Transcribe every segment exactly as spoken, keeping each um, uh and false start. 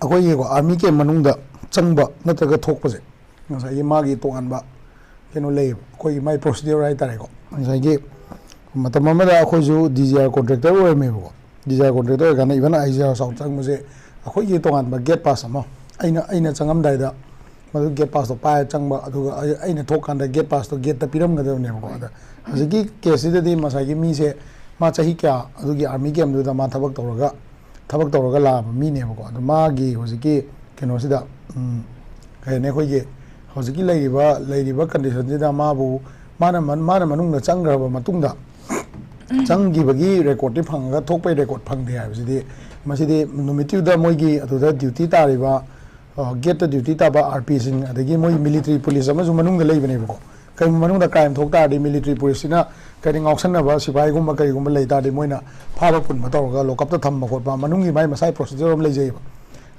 ꯑꯩꯈꯣꯏꯒꯤꯀꯣ army ꯀꯦꯝ ꯃꯅꯨꯡꯗ ꯆꯪꯕ ꯅꯠꯇ꯭ꯔꯒ ꯊꯣꯛꯄꯁꯦ ꯉꯁꯥꯏꯒꯤ ꯃꯥꯒꯤ ꯇꯣꯉꯥꯟꯕ ꯀꯩꯅꯣ ꯂꯩꯌꯦꯕ, ꯑꯩꯈꯣꯏꯒꯤ ꯃꯥꯏ ꯄ꯭ꯔꯣꯁꯤꯗ꯭ꯌꯨꯔ ꯍꯥꯏꯇꯥꯔꯦꯀꯣ꯫ ꯉꯁꯥꯏꯒꯤ ꯃꯇꯝ ꯑꯃꯗ ꯑꯩꯈꯣꯏꯁꯨ D G R contractor ꯑꯣꯏꯔꯝꯃꯦꯕꯀꯣ꯫ D G R contractor ꯑꯣꯏꯔꯀꯥꯟꯗ ꯏꯚꯟ ꯑꯥꯏ ꯖꯤ ꯑꯥꯔ ꯁꯥꯎꯠ ꯆꯪꯕꯁꯦ ꯑꯩꯈꯣꯏꯒꯤ ꯇꯣꯉꯥꯟꯕ ꯒꯦꯠ ꯄꯥꯁ ꯑꯃ, ꯑꯩꯅ ꯑꯩꯅ ꯆꯪꯉꯝꯗꯥꯏꯗ ꯃꯗꯨ ꯒꯦꯠ ꯄꯥꯁꯇꯣ ꯄꯥꯏꯔ ꯆꯪꯕ, ꯑꯗꯨꯒ ꯑꯩ- ꯑꯩꯅ ꯊꯣꯛꯀꯥꯟꯗ ꯒꯦꯠ ꯄꯥꯁꯇꯣ ꯒꯦꯠꯇ ꯄꯤꯔꯝꯒꯗꯕꯅꯦꯕꯀꯣ꯫ ꯑꯗ ꯍꯧꯖꯤꯛꯀꯤ ꯀꯦꯁꯁꯤꯗꯗꯤ ꯉꯁꯥꯏꯒꯤ ꯃꯤꯁꯦ ꯃꯥ ꯆꯍꯤ ꯀꯌꯥ ꯑꯗꯨꯒꯤ ꯑꯥꯔꯃꯤ ꯀꯦꯝꯗꯨꯗ ꯃꯥ ꯊꯕꯛ ꯇꯧꯔꯒ ꯊꯕꯛ ꯇꯧꯔꯒ ꯂꯥꯛꯑꯕ ꯃꯤꯅꯦꯕꯀꯣ꯫ ꯑꯗꯣ ꯃꯥꯒꯤ ꯍꯧꯖꯤꯛꯀꯤ ꯀꯩꯅꯣꯁꯤꯗ, ꯎꯝ, ꯀꯩ ꯍꯥꯏꯅꯤ, ꯑꯩꯈꯣꯏꯒꯤ ꯍꯧꯖꯤꯛꯀꯤ ꯂꯩꯔꯤꯕ ꯂꯩꯔꯤꯕ ꯀꯟꯗꯤꯁꯟꯁꯤꯗ ꯃꯥꯕꯨ ꯃꯥꯅ ꯃꯟ- ꯃꯥꯅ ꯃꯅꯨꯡꯗ ꯆꯪꯈ꯭ꯔꯕ ꯃꯇꯨꯡꯗ ꯆꯪꯈꯤꯕꯒꯤ ꯔꯦꯀꯣꯔꯠꯇꯤ ꯐꯪꯉꯒ ꯊꯣꯛꯄꯒꯤ ꯔꯦꯀꯣꯔꯠ ꯐꯪꯗꯦ ꯍꯥꯏꯕꯁꯤꯗꯤ, ꯃꯁꯤꯗꯤ ꯅꯨꯃꯤꯠꯇꯨꯗ ꯃꯣꯏꯒꯤ ꯑꯗꯨꯗ ꯗ꯭ꯌꯨꯇꯤ ꯇꯥꯔꯤꯕ, ꯑ, ꯒꯦꯠꯇ ꯗ꯭ꯌꯨꯇꯤ ꯇꯥꯕ ꯑꯥꯔ ꯄꯤꯁꯤꯡ, ꯑꯗꯒꯤ ꯃꯣꯏ ꯃꯤꯂꯤꯇꯔꯤ ꯄꯨꯂꯤꯁ ꯑꯃꯁꯨ ꯃꯅꯨꯡꯗ ꯂꯩꯕꯅꯦꯕꯀꯣ꯫ ꯀꯩꯒꯨꯝꯕ ꯃꯅꯨꯡꯗ ꯀ꯭ꯔꯥꯏꯝ ꯊꯣꯛ ꯇꯥꯔꯗꯤ ꯃꯤꯂꯤꯇꯔꯤ ꯄꯨꯂꯤꯁꯁꯤꯅ ꯀꯔꯤ ꯉꯥꯎꯁꯟꯅꯕ ꯁꯤꯐꯥꯏꯒꯨꯝꯕ ꯀꯔꯤꯒꯨꯝꯕ ꯂꯩ ꯇꯥꯔꯗꯤ ꯃꯣꯏꯅ ꯐꯥꯕ ꯄꯨꯟꯕ ꯇꯧꯔꯒ ꯂꯣꯀꯞꯇ ꯊꯝꯕ ꯈꯣꯠꯄ ꯃꯅꯨꯡꯒꯤ ꯃꯥꯏ ꯃꯁꯥꯏ ꯄ꯭ꯔꯣꯁꯤꯗ꯭ꯌꯨꯔ ꯑꯃ ꯂꯩꯖꯩꯑꯕ꯫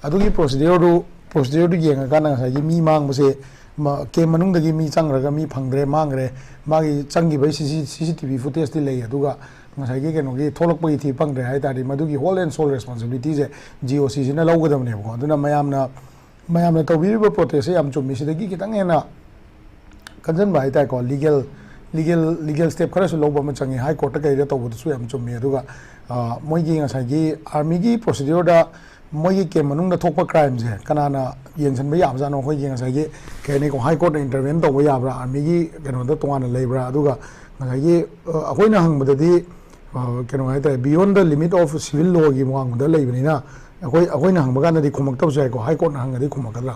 ꯑꯗꯨꯒꯤ ꯄ꯭ꯔꯣꯁꯤꯗ꯭ꯌꯨꯔꯗꯨ ꯄ꯭ꯔꯣꯁꯤꯗ꯭ꯌꯨꯔꯗꯨ ꯌꯦꯡꯉꯀꯥꯟꯗ ꯉꯁꯥꯏꯒꯤ ꯃꯤ ꯃꯥꯡꯕꯁꯦ, ꯃ- ꯀꯦꯝ ꯃꯅꯨꯡꯗꯒꯤ ꯃꯤ ꯆꯪꯈ꯭ꯔꯒ ꯃꯤ ꯐꯪꯗ꯭ꯔꯦ, ꯃꯥꯡꯈ꯭ꯔꯦ, ꯃꯥꯒꯤ ꯆꯪꯈꯤꯕꯒꯤ ꯁꯤ ꯁꯤ ꯇꯤ ꯚꯤ ꯐꯨꯇꯦꯖꯇꯤ ꯂꯩ꯫ ꯑꯗꯨꯒ ꯉꯁꯥꯏꯒꯤ ꯀꯩꯅꯣꯒꯤ ꯊꯣꯛꯂꯛꯄꯒꯤ ꯊꯤ ꯐꯪꯗ꯭ꯔꯦ ꯍꯥꯏ ꯇꯥꯔꯗꯤ ꯃꯗꯨꯒꯤ hall and soul ꯔꯦꯁꯄꯣꯟꯁꯤꯕꯤꯂꯤꯇꯤꯁꯦ G O ꯁꯤꯁꯤꯅ ꯂꯧꯒꯗꯕꯅꯦꯕꯀꯣ꯫ ꯑꯗꯨꯅ ꯃꯌꯥꯝꯅ ꯃꯌꯥꯝꯅ ꯇꯧꯕꯤꯔꯤꯕ ꯄ꯭ꯔꯣꯇꯦꯁꯁꯦ ꯌꯥꯝ ꯆꯨꯝꯃꯤ꯫ ꯁꯤꯗꯒꯤ ꯈꯤꯇꯪ ꯍꯦꯟꯅ ꯀꯟꯖꯟꯕ ꯍꯥꯏ ꯇꯥꯔꯦꯀꯣ, ꯂꯤꯒꯦꯜ ꯂꯤꯒꯦꯜ ꯂꯤꯒꯦꯜ ꯁ꯭ꯇꯦꯞ ꯈꯔꯁꯨ ꯂꯧꯕ ꯑꯃ ꯆꯪꯉꯤ꯫ ꯍꯥꯏ ꯀꯣꯔꯠꯇ ꯀꯩꯗ ꯇꯧꯕꯗꯨꯁꯨ ꯌꯥꯝ ꯆꯨꯝꯃꯤ꯫ ꯑꯗꯨꯒ, ꯑ, ꯃꯣꯏꯒꯤ ꯉꯁꯥꯏꯒꯤ ꯑꯥꯔꯃꯤꯒꯤ ꯄ꯭ꯔꯣꯁꯤꯗ꯭ꯌꯨꯔꯗ ꯃꯣꯏꯒꯤ ꯀꯦꯝ ꯃꯅꯨꯡꯗ ꯊꯣꯛꯄ ꯀ꯭ꯔꯥꯏꯝꯁꯦ ꯀꯅꯥꯅ ꯌꯦꯡꯁꯤꯟꯕ ꯌꯥꯕꯖꯥꯠꯅꯣ? ꯑꯩꯈꯣꯏꯒꯤ ꯉꯁꯥꯏꯒꯤ ꯀꯩ ꯍꯥꯏꯅꯤꯀꯣ, ꯍꯥꯏ ꯀꯣꯔꯠꯅ ꯏꯟꯇꯔꯚꯦꯟ ꯇꯧꯕ ꯌꯥꯕ꯭ꯔꯥ, ꯑꯥꯔꯃꯤꯒꯤ ꯀꯩꯅꯣꯗ ꯇꯣꯉꯥꯟꯅ ꯂꯩꯕ꯭ꯔꯥ? ꯑꯗꯨꯒ ꯉꯁꯥꯏꯒꯤ, ꯑ, ꯑꯩꯈꯣꯏꯅ ꯍꯪꯕꯗꯗꯤ, ꯑ, ꯀꯩꯅꯣ ꯍꯥꯏ ꯇꯥꯔꯦ, beyond the limit of civil lawꯒꯤ ꯋꯥꯡꯃꯗ ꯂꯩꯕꯅꯤꯅ ꯑꯩꯈꯣꯏ ꯑꯩꯈꯣꯏꯅ ꯍꯪꯕ ꯀꯥꯟꯗꯗꯤ ꯈꯨꯝꯃꯛꯇꯕꯁꯨ ꯌꯥꯏꯀꯣ, ꯍꯥꯏ ꯀꯣꯔꯠꯅ ꯍꯪꯉꯗꯤ ꯈꯨꯝꯃꯛꯀꯗ꯭ꯔꯥ?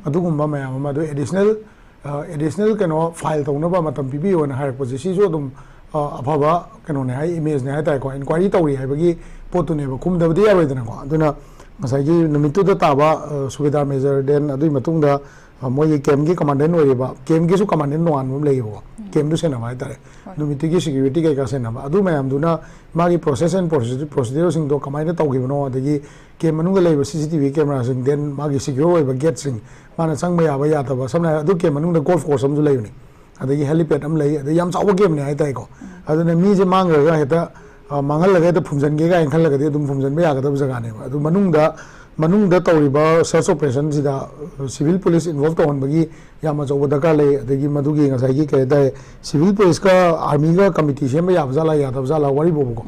ꯑꯗꯨꯒꯨꯝꯕ ꯃꯌꯥꯝ ꯑꯃ, ꯑꯗꯨ ꯑꯦꯗꯤꯁꯅꯦꯜ ꯑꯦꯗꯤꯁꯅꯦꯜ ꯀꯩꯅꯣ ꯐꯥꯏꯜ ꯇꯧꯅꯕ ꯃꯇꯝ ꯄꯤꯕꯤꯌꯣꯅ ꯍꯥꯏꯔꯛꯄꯁꯦ, ꯁꯤꯁꯨ ꯑꯗꯨꯝ, ꯑ, ꯑꯐꯕ ꯀꯩꯅꯣꯅꯦ ꯍꯥꯏ, ꯏꯃꯦꯖꯅꯦ ꯍꯥꯏ ꯇꯥꯔꯦꯀꯣ꯫ ꯏꯟꯀ꯭ꯋꯥꯏꯔꯤ ꯇꯧꯔꯤ ꯍꯥꯏꯕꯒꯤ ꯄꯣꯠꯇꯨꯅꯦꯕ, ꯈꯨꯝꯗꯕꯗꯤ ꯌꯥꯔꯣꯏꯗꯅꯀꯣ꯫ ꯑꯗꯨꯅ ꯉꯁꯥꯏꯒꯤ ꯅꯨꯃꯤꯠꯇꯨꯗ ꯇꯥꯕ, ꯑ, ꯁꯨꯕꯦꯗꯥꯔ ꯃꯦꯖꯔ, ꯗꯦꯟ ꯑꯗꯨꯒꯤ ꯃꯇꯨꯡꯗ, ꯑ, ꯃꯣꯏꯒꯤ ꯀꯦꯝꯒꯤ ꯀꯃꯥꯟꯗꯦꯟ ꯑꯣꯏꯔꯤꯕ, ꯀꯦꯝꯒꯤꯁꯨ ꯀꯃꯥꯟꯗꯦꯟ ꯇꯣꯉꯥꯟꯕ ꯑꯃ ꯂꯩꯌꯦꯕꯀꯣ, ꯀꯦꯝꯗꯨ ꯁꯦꯟꯅꯕ ꯍꯥꯏ ꯇꯥꯔꯦ, ꯅꯨꯃꯤꯠꯇꯨꯒꯤ ꯁꯦꯀ꯭ꯌꯨꯔꯤꯇꯤ ꯀꯩꯀꯥ ꯁꯦꯟꯅꯕ, ꯑꯗꯨ ꯃꯌꯥꯝꯗꯨꯅ ꯃꯥꯒꯤ ꯄ꯭ꯔꯣꯁꯦꯁ ꯑꯦꯟ ꯄ꯭ꯔꯣꯁꯤꯗ꯭ꯌꯨꯔꯁꯤꯡꯗꯣ ꯀꯃꯥꯏꯅ ꯇꯧꯈꯤꯕꯅꯣ, ꯑꯗꯒꯤ ꯀꯦꯝ ꯃꯅꯨꯡꯗ ꯂꯩꯕ ꯁꯤ ꯁꯤ ꯇꯤ ꯚꯤ ꯀꯦꯃꯦꯔꯥꯁꯤꯡ, ꯗꯦꯟ ꯃꯥꯒꯤ ꯁꯦꯀ꯭ꯌꯣꯔ ꯑꯣꯏꯕ ꯒꯦꯠꯁꯤꯡ, ꯃꯥꯅ ꯆꯪꯕ ꯌꯥꯕ ꯌꯥꯗꯕ, ꯁꯝꯅ ꯍꯥꯏꯔꯕꯗ ꯑꯗꯨ ꯀꯦꯝ ꯃꯅꯨꯡꯗ ꯒꯣꯜꯐ ꯀꯣꯔꯁ ꯑꯃꯁꯨ ꯂꯩꯕꯅꯤ, ꯑꯗꯒꯤ ꯍꯦꯂꯤꯄꯦꯗ ꯑꯃ ꯂꯩ, ꯑꯗꯩ ꯌꯥꯝ ꯆꯥꯎꯕ ꯀꯦꯝꯅꯤ ꯍꯥꯏ ꯇꯥꯔꯦꯀꯣ꯫ ꯑꯗꯨꯅ ꯃꯤꯁꯦ ꯃꯥꯡꯈ꯭ꯔꯒ ꯍꯦꯛꯇ, ꯑ, ꯃꯥꯡꯍꯜꯂꯒ ꯍꯦꯛꯇ ꯐꯨꯝꯖꯤꯟꯒꯦ ꯀꯥꯏꯅ ꯈꯜꯂꯒꯗꯤ ꯑꯗꯨꯝ ꯐꯨꯝꯖꯤꯟꯕ ꯌꯥꯒꯗꯕ ꯖꯒꯥꯅꯦꯕ꯫ ꯑꯗꯨ ꯃꯅꯨꯡꯗ ꯃꯅꯨꯡꯗ ꯇꯧꯔꯤꯕ search operationꯁꯤꯗ civil police involve ꯇꯧꯍꯟꯕꯒꯤ ꯌꯥꯝ ꯑꯆꯧꯕ ꯗꯔꯀꯥꯔ ꯂꯩ꯫ ꯑꯗꯒꯤ ꯃꯗꯨꯒꯤ ꯉꯁꯥꯏꯒꯤ ꯀꯩ ꯍꯥꯏꯇꯥꯔꯦ, civil policeꯀ armyꯒ committee ꯁꯦꯝꯕ ꯌꯥꯕ ꯖꯥꯠꯂꯥ ꯌꯥꯗꯕ ꯖꯥꯠꯂꯥ ꯋꯥꯔꯤ ꯐꯥꯎꯕꯀꯣ꯫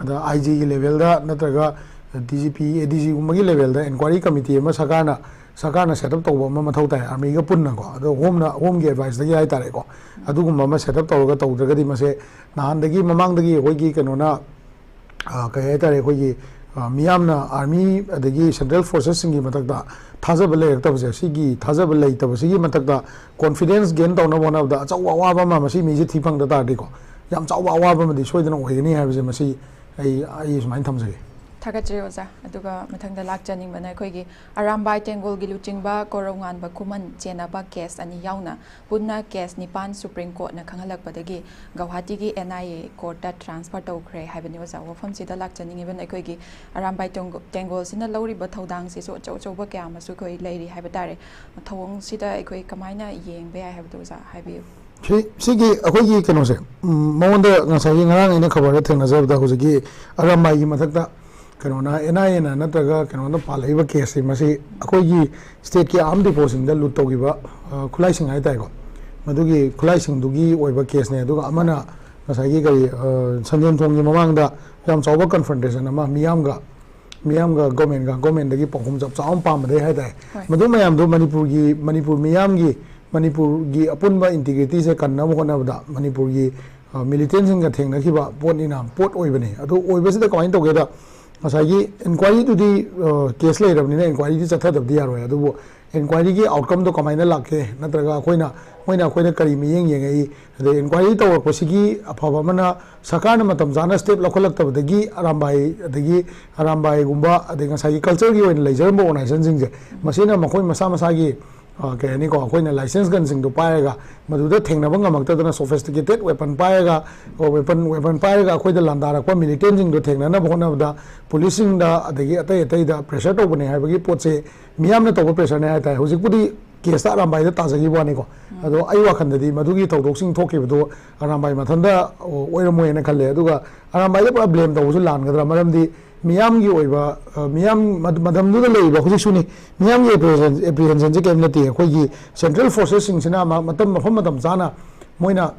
ꯑꯗ IGꯒꯤ levelꯗ ꯅꯠꯇ꯭ꯔꯒ DGP, ADGꯒꯨꯝꯕꯒꯤ levelꯗ inquiry committee ꯑꯃ ꯁꯔꯀꯥꯔꯅ ꯁꯔꯀꯥꯔꯅ set up ꯇꯧꯕ ꯑꯃ ꯃꯊꯧ ꯇꯥꯏ, armyꯒ ꯄꯨꯟꯅꯀꯣ꯫ ꯑꯗꯣ ꯍꯣꯝꯅ, ꯍꯣꯝꯒꯤ adviceꯇꯒꯤ ꯍꯥꯏꯇꯥꯔꯦꯀꯣ, ꯑꯗꯨꯒꯨꯝꯕ ꯑꯃ set up ꯇꯧꯔꯒ ꯇꯧꯗ꯭ꯔꯒꯗꯤ ꯃꯁꯦ ꯅꯍꯥꯟꯗꯒꯤ ꯃꯃꯥꯡꯗꯒꯤ ꯑꯩꯈꯣꯏꯒꯤ ꯀꯩꯅꯣꯅ, ꯑ, ꯀꯩ ꯍꯥꯏꯇꯥꯔꯦ, ꯑꯩꯈꯣꯏꯒꯤ, ꯑ, ꯃꯤꯌꯥꯝꯅ army ꯑꯗꯒꯤ central forcesꯁꯤꯡꯒꯤ ꯃꯊꯛꯇ ꯊꯥꯖꯕ ꯂꯩꯔꯛꯇꯕꯁꯦ, ꯁꯤꯒꯤ ꯊꯥꯖꯕ ꯂꯩꯇꯕꯁꯤꯒꯤ ꯃꯊꯛꯇ confidence gain ꯇꯧꯅꯕ ꯍꯣꯠꯅꯕꯗ ꯑꯆꯧꯕ ꯑꯋꯥꯕ ꯑꯃ ꯃꯁꯤ ꯃꯤꯁꯦ ꯊꯤ ꯐꯪꯗ ꯇꯥꯔꯗꯤꯀꯣ, ꯌꯥꯝ ꯆꯥꯎꯕ ꯑꯋꯥꯕ ꯑꯃꯗꯤ ꯁꯣꯏꯗꯅ ꯑꯣꯏꯒꯅꯤ ꯍꯥꯏꯕꯁꯦ ꯃꯁꯤ ꯑꯩ, ꯑꯩ ꯁꯨꯃꯥꯏꯅ ꯊꯝꯖꯒꯦ꯫ ꯊꯥꯒꯠꯆꯔꯤ ꯑꯣꯖꯥ꯫ ꯑꯗꯨꯒ ꯃꯊꯪꯗ ꯂꯥꯛꯆꯅꯤꯡꯕꯅ ꯑꯩꯈꯣꯏꯒꯤ ꯑꯔꯥꯝꯕꯥꯏ ꯇꯦꯡꯒꯣꯜꯒꯤ ꯂꯨꯆꯤꯡꯕ ꯀꯣꯔꯧꯉꯥꯟꯕ ꯈꯨꯃꯟ ꯆꯦꯟꯅꯕ case ꯑꯅꯤ ꯌꯥꯎꯅ ꯄꯨꯟꯅ case ꯅꯤꯄꯥꯟ Supreme Courtꯅ ꯈꯪꯍꯜꯂꯛꯄꯗꯒꯤ ꯒꯧꯍꯥꯇꯤꯒꯤ NIA courtꯇ transfer ꯇꯧꯈ꯭ꯔꯦ ꯍꯥꯏꯕꯅꯤ ꯑꯣꯖꯥ꯫ ꯋꯥꯐꯝꯁꯤꯗ ꯂꯥꯛꯆꯅꯤꯡꯉꯤꯕꯅ ꯑꯩꯈꯣꯏꯒꯤ ꯑꯔꯥꯝꯕꯥꯏ ꯇꯦꯡꯒꯣ-, ꯇꯦꯡꯒꯣꯜꯁꯤꯅ ꯂꯧꯔꯤꯕ ꯊꯧꯗꯥꯡꯁꯤꯁꯨ ꯑꯆꯧ ꯑꯆꯧꯕ ꯀꯌꯥ ꯑꯃꯁꯨ ꯑꯩꯈꯣꯏ ꯂꯩꯔꯤ ꯍꯥꯏꯕ ꯇꯥꯔꯦ꯫ ꯊꯧꯑꯣꯡꯁꯤꯗ ꯑꯩꯈꯣꯏ ꯀꯃꯥꯏꯅ ꯌꯦꯡꯕ ꯌꯥꯏ ꯍꯥꯏꯕꯗꯨ ꯑꯣꯖꯥ ꯍꯥꯏꯕꯤꯌꯨ꯫ ꯁꯤ, ꯁꯤꯒꯤ ꯑꯩꯈꯣꯏꯒꯤ ꯀꯩꯅꯣꯁꯦ, ꯎꯝ, ꯃꯉꯣꯟꯗ ꯉꯁꯥꯏꯒꯤ ꯉꯔꯥꯡ ꯑꯩꯅ ꯈꯕꯔꯗ ꯊꯦꯡꯅꯖꯕꯗ ꯍꯧꯖꯤꯛꯀꯤ ꯑꯔꯥꯝꯕꯥꯏꯒꯤ ꯃꯊꯛꯇ ꯀꯩꯅꯣꯅ, NIAꯅ ꯅꯠꯇ꯭ꯔꯒ ꯀꯩꯅꯣꯅ ꯄꯥꯜꯂꯛꯏꯕ caseꯁꯦ, ꯃꯁꯤ ꯑꯩꯈꯣꯏꯒꯤ stateꯀꯤ armed forcesꯁꯤꯡꯗ loot ꯇꯧꯈꯤꯕ, ꯑ, ꯈꯨꯠꯂꯥꯏꯁꯤꯡ ꯍꯥꯏꯇꯥꯔꯦꯀꯣ, ꯃꯗꯨꯒꯤ ꯈꯨꯠꯂꯥꯏꯁꯤꯡꯗꯨꯒꯤ ꯑꯣꯏꯕ caseꯅꯦ꯫ ꯑꯗꯨꯒ ꯑꯃꯅ ꯉꯁꯥꯏꯒꯤ ꯀꯔꯤ, ꯑ, ꯁꯟꯖꯦꯟ ꯊꯣꯡꯒꯤ ꯃꯃꯥꯡꯗ ꯌꯥꯝ ꯆꯥꯎꯕ confrontation ꯑꯃ ꯃꯤꯌꯥꯝꯒ ꯃꯤꯌꯥꯝꯒ ꯒꯣꯔꯃꯦꯟꯒ, ꯒꯣꯔꯃꯦꯟꯗꯒꯤ ꯄꯥꯎꯈꯨꯝ ꯆꯞ ꯆꯥꯕ ꯑꯃ ꯄꯥꯝꯕꯗꯩ ꯍꯥꯏꯇꯥꯔꯦ꯫ ꯍꯣꯏ꯫ ꯃꯗꯨ ꯃꯌꯥꯝꯗꯣ ꯃꯅꯤꯄꯨꯔꯒꯤ, ꯃꯅꯤꯄꯨꯔ ꯃꯤꯌꯥꯝꯒꯤ, ꯃꯅꯤꯄꯨꯔꯒꯤ ꯑꯄꯨꯟꯕ integrityꯁꯦ ꯀꯟꯅꯕ ꯍꯣꯠꯅꯕꯗ ꯃꯅꯤꯄꯨꯔꯒꯤ, ꯑ, militantꯁꯤꯡꯒ ꯊꯦꯡꯅꯈꯤꯕ ꯄꯣꯠꯅꯤꯅ, ꯄꯣꯠ ꯑꯣꯏꯕꯅꯤ꯫ ꯑꯗꯨ ꯑꯣꯏꯕꯁꯤꯗ ꯀꯃꯥꯏꯅ ꯇꯧꯒꯦꯗ, ꯉꯁꯥꯏꯒꯤ inquiryꯗꯨꯗꯤ, ꯑ, case ꯂꯩꯔꯕꯅꯤꯅ inquiryꯗꯤ ꯆꯠꯊꯗꯕꯗꯤ ꯌꯥꯔꯣꯏ꯫ ꯑꯗꯨꯕꯨ inquiryꯒꯤ outcomeꯗꯣ ꯀꯃꯥꯏꯅ ꯂꯥꯛꯀꯦ, ꯅꯠꯇ꯭ꯔꯒ ꯑꯩꯈꯣꯏꯅ, ꯃꯣꯏꯅ ꯑꯩꯈꯣꯏꯅ ꯀꯔꯤ ꯃꯤꯠꯌꯦꯡ ꯌꯦꯡꯉꯛꯏ, ꯑꯗꯩ inquiry ꯇꯧꯔꯛꯄꯁꯤꯒꯤ ꯑꯐꯕ ꯑꯃꯅ ꯁꯔꯀꯥꯔꯅ ꯃꯇꯝ ꯆꯥꯅ step ꯂꯧꯈꯠꯂꯛꯇꯕꯗꯒꯤ ꯑꯔꯥꯝꯕꯥꯏ, ꯑꯗꯒꯤ ꯑꯔꯥꯝꯕꯥꯏꯒꯨꯝꯕ, ꯑꯗꯩ ꯉꯁꯥꯏꯒꯤ cultureꯒꯤ ꯑꯣꯏꯅ ꯂꯩꯖꯔꯝꯕ organizationꯁꯤꯡꯁꯦ, ꯃꯁꯤꯅ ꯃꯈꯣꯏ ꯃꯁꯥ ꯃꯁꯥꯒꯤ, ꯑ, ꯀꯩ ꯍꯥꯏꯅꯤꯀꯣ, ꯑꯩꯈꯣꯏꯅ license gunꯁꯤꯡꯗꯣ ꯄꯥꯏꯔꯒ ꯃꯗꯨꯗ ꯊꯦꯡꯅꯕ ꯉꯝꯃꯛꯇꯗꯅ sophisticated weapon ꯄꯥꯏꯔꯒ, ꯑ, weapon, weapon ꯄꯥꯏꯔꯒ ꯑꯩꯈꯣꯏꯗ ꯂꯥꯟꯗꯥꯔꯛꯄ militantꯁꯤꯡꯗꯣ ꯊꯦꯡꯅꯅꯕ ꯍꯣꯠꯅꯕꯗ policeꯁꯤꯡꯗ ꯑꯗꯒꯤ ꯑꯇꯩ ꯑꯇꯩꯗ pressure ꯇꯧꯕꯅꯦ ꯍꯥꯏꯕꯒꯤ ꯄꯣꯠꯁꯦ ꯃꯤꯌꯥꯝꯅ ꯇꯧꯕ pressureꯅꯦ ꯍꯥꯏꯇꯥꯔꯦ꯫ ꯍꯧꯖꯤꯛꯄꯨꯗꯤ caseꯇ ꯑꯔꯥꯝꯕꯥꯏꯗ ꯇꯥꯖꯈꯤꯕ ꯋꯥꯅꯤꯀꯣ꯫ ꯑꯗꯣ ꯑꯩ ꯋꯥꯈꯜꯗꯗꯤ ꯃꯗꯨꯒꯤ ꯊꯧꯗꯣꯛꯁꯤꯡ ꯊꯣꯛꯈꯤꯕꯗꯣ ꯑꯔꯥꯝꯕꯥꯏ ꯃꯊꯟꯇ ꯑꯣꯏꯔꯝꯃꯣꯏꯅ ꯈꯜꯂꯦ꯫ ꯑꯗꯨꯒ ꯑꯔꯥꯝꯕꯥꯏꯗ ꯄꯨꯔꯥ blame ꯇꯧꯕꯁꯨ ꯂꯥꯟꯒꯗ꯭ꯔꯥ? ꯃꯔꯝꯗꯤ ꯃꯤꯌꯥꯝꯒꯤ ꯑꯣꯏꯕ, ꯑ, ꯃꯤꯌꯥꯝ ꯃ-, ꯃꯇꯝꯗꯨꯗ ꯂꯩꯔꯤꯕ ꯍꯧꯖꯤꯛꯁꯨꯅꯤ, ꯃꯤꯌꯥꯝꯒꯤ ꯑꯦꯄ꯭ꯔꯤꯍꯦꯟꯁꯟꯁꯦ ꯀꯔꯤꯝ ꯅꯠꯇꯦ꯫ ꯑꯩꯈꯣꯏꯒꯤ ꯁꯦꯟꯇ꯭ꯔꯦꯜ ꯐꯣꯔꯁꯦꯁꯁꯤꯡꯁꯤꯅ ꯃ-, ꯃꯇꯝ, ꯃꯐꯝ ꯃꯇꯝ ꯆꯥꯅ ꯃꯣꯏꯅ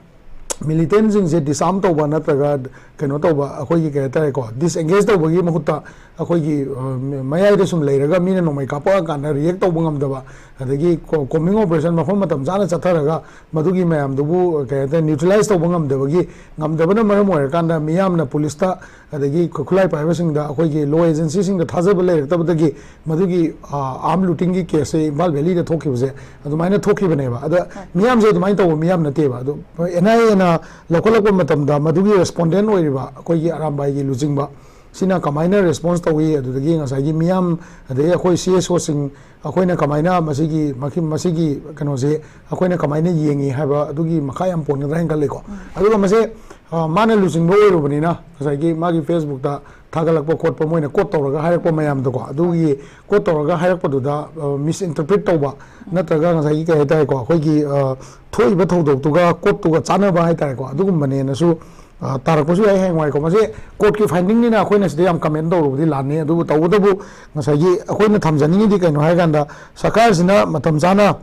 ꯃꯤꯂꯤꯇꯦꯟꯁꯤꯡꯁꯦ ꯗꯤꯁꯑꯥꯔꯝ ꯇꯧꯕ ꯅꯠꯇ꯭ꯔꯒ ꯀꯩꯅꯣ ꯇꯧꯕ, ꯑꯩꯈꯣꯏꯒꯤ ꯀꯩ ꯍꯥꯏꯇꯥꯔꯦꯀꯣ, ꯗꯤꯁꯑꯦꯡꯒꯦꯖ ꯇꯧꯕꯒꯤ ꯃꯍꯨꯠꯇ ꯑꯩꯈꯣꯏꯒꯤ, ꯑ, ꯃ-, ꯃꯌꯥꯏꯗ ꯁꯨꯝ ꯂꯩꯔꯒ ꯃꯤꯅ ꯅꯣꯡꯃꯩ ꯀꯥꯞꯄꯛꯑꯀꯥꯟꯗ ꯔꯤꯌꯦꯛ ꯇꯧꯕ ꯉꯝꯗꯕ, ꯑꯗꯒꯤ ꯀꯣ-, ꯀꯣꯝꯕꯤꯡ ꯑꯣꯄꯔꯦꯁꯟ ꯃꯐꯝ ꯃꯇꯝ ꯆꯥꯅ ꯆꯠꯊꯔꯒ ꯃꯗꯨꯒꯤ ꯃꯌꯥꯝꯗꯨꯕꯨ, ꯀꯩ ꯍꯥꯏꯇꯥꯔꯦ, ꯅ꯭ꯌꯨꯇ꯭ꯔꯦꯂꯥꯏꯁ ꯇꯧꯕ ꯉꯝꯗꯕꯒꯤ, ꯉꯝꯗꯕꯅ ꯃꯔꯝ ꯑꯣꯏꯔꯀꯥꯟꯗ ꯃꯤꯌꯥꯝꯅ ꯄꯨꯂꯤꯁꯇ ꯑꯗꯒꯤ ꯈꯨ-, ꯈꯨꯠꯂꯥꯏ ꯄꯥꯏꯕꯁꯤꯡꯗ, ꯑꯩꯈꯣꯏꯒꯤ ꯂꯣ ꯑꯦꯖꯦꯟꯁꯤꯁꯤꯡꯗ ꯊꯥꯖꯕ ꯂꯩꯔꯛꯇꯕꯗꯒꯤ ꯃꯗꯨꯒꯤ, ꯑ, ꯑꯥꯔꯝ ꯂꯨꯇꯤꯡꯒꯤ ꯀꯦꯁꯁꯦ ꯏꯝꯐꯥꯜ ꯚꯦꯂꯤꯗ ꯊꯣꯛꯈꯤꯕꯁꯦ ꯑꯗꯨꯃꯥꯏꯅ ꯊꯣꯛꯈꯤꯕꯅꯦꯕ꯫ ꯑꯗ ꯃꯤꯌꯥꯝꯁꯦ ꯑꯗꯨꯃꯥꯏꯅ ꯇꯧꯕ ꯃꯤꯌꯥꯝ ꯅꯠꯇꯦꯕ꯫ ꯑꯗꯣ ꯑꯦꯟ ꯑꯥꯏ ꯑꯦꯅ ꯂꯧꯈꯠꯂꯛꯄ ꯃꯇꯝꯗ ꯃꯗꯨꯒꯤ ꯔꯦꯁꯄꯣꯟꯗꯦꯟ ꯑꯣꯏꯔꯤꯕ ꯑꯩꯈꯣꯏꯒꯤ ꯑꯔꯥꯝꯕꯥꯏꯒꯤ ꯂꯨꯆꯤꯡꯕ ꯁꯤꯅ ꯀꯃꯥꯏꯅ ꯔꯦꯁꯄꯣꯟꯁ ꯇꯧꯏ, ꯑꯗꯨꯗꯒꯤ ꯉꯁꯥꯏꯒꯤ ꯃꯤꯌꯥꯝ, ꯑꯗꯒꯤ ꯑꯩꯈꯣꯏ ꯁꯤ ꯑꯦꯁ ꯑꯣꯁꯤꯡ, ꯑꯩꯈꯣꯏꯅ ꯀꯃꯥꯏꯅ ꯃꯁꯤꯒꯤ, ꯃꯈꯤ-, ꯃꯁꯤꯒꯤ ꯀꯩꯅꯣꯁꯦ ꯑꯩꯈꯣꯏꯅ ꯀꯃꯥꯏꯅ ꯌꯦꯡꯉꯤ ꯍꯥꯏꯕ ꯑꯗꯨꯒꯤ ꯃꯈꯥ ꯌꯥꯝ ꯄꯣꯟꯒꯗ꯭ꯔꯥ ꯍꯥꯏꯅ ꯈꯜꯂꯤꯀꯣ꯫ ꯑꯗꯨꯒ ꯃꯁꯦ, ꯑ, ꯃꯥꯅ ꯂꯨꯆꯤꯡꯕ ꯑꯣꯏꯔꯨꯕꯅꯤꯅ ꯉꯁꯥꯏꯒꯤ ꯃꯥꯒꯤ ꯐꯦꯁꯕꯨꯛꯇ ꯊꯥꯒꯠꯂꯛꯄ ꯈꯣꯠꯄ, ꯃꯣꯏꯅ ꯀꯣꯠ ꯇꯧꯔꯒ ꯍꯥꯏꯔꯛꯄ ꯃꯌꯥꯝꯗꯣꯀꯣ, ꯑꯗꯨꯒꯤ ꯀꯣꯠ ꯇꯧꯔꯒ ꯍꯥꯏꯔꯛꯄꯗꯨꯗ, ꯑ, ꯃꯤꯁꯏꯟꯇꯔꯄ꯭ꯔꯤꯠ ꯇꯧꯕ ꯅꯠꯇ꯭ꯔꯒ ꯉꯁꯥꯏꯒꯤ ꯀꯩ ꯍꯥꯏꯇꯥꯔꯦꯀꯣ, ꯑꯩꯈꯣꯏꯒꯤ, ꯑ, ꯊꯣꯛꯏꯕ ꯊꯧꯗꯣꯛꯇꯨꯒ ꯀꯣꯠꯇꯨꯒ ꯆꯥꯟꯅꯕ ꯍꯥꯏꯇꯥꯔꯦꯀꯣ, ꯑꯗꯨꯒꯨꯝꯕꯅꯦꯅꯁꯨ, ꯑ, ꯇꯥꯔꯛꯄꯁꯨ ꯌꯥꯏ ꯍꯌꯦꯡꯋꯥꯏꯀꯣ꯫ ꯃꯁꯤ ꯀꯣꯔꯠꯀꯤ ꯐꯥꯏꯟꯗꯤꯡꯅꯤꯅ ꯑꯩꯈꯣꯏꯅ ꯁꯤꯗ ꯌꯥꯝ ꯀꯃꯦꯟ ꯇꯧꯔꯨꯕꯗꯤ ꯂꯥꯟꯅꯤ꯫ ꯑꯗꯨꯕꯨ ꯇꯧꯕꯇꯕꯨ ꯉꯁꯥꯏꯒꯤ ꯑꯩꯈꯣꯏꯅ ꯊꯝꯖꯅꯤꯡꯉꯤꯗꯤ ꯀꯩꯅꯣ ꯍꯥꯏꯀꯥꯟꯗ, ꯁꯔꯀꯥꯔꯁꯤꯅ ꯃꯇꯝ ꯆꯥꯅ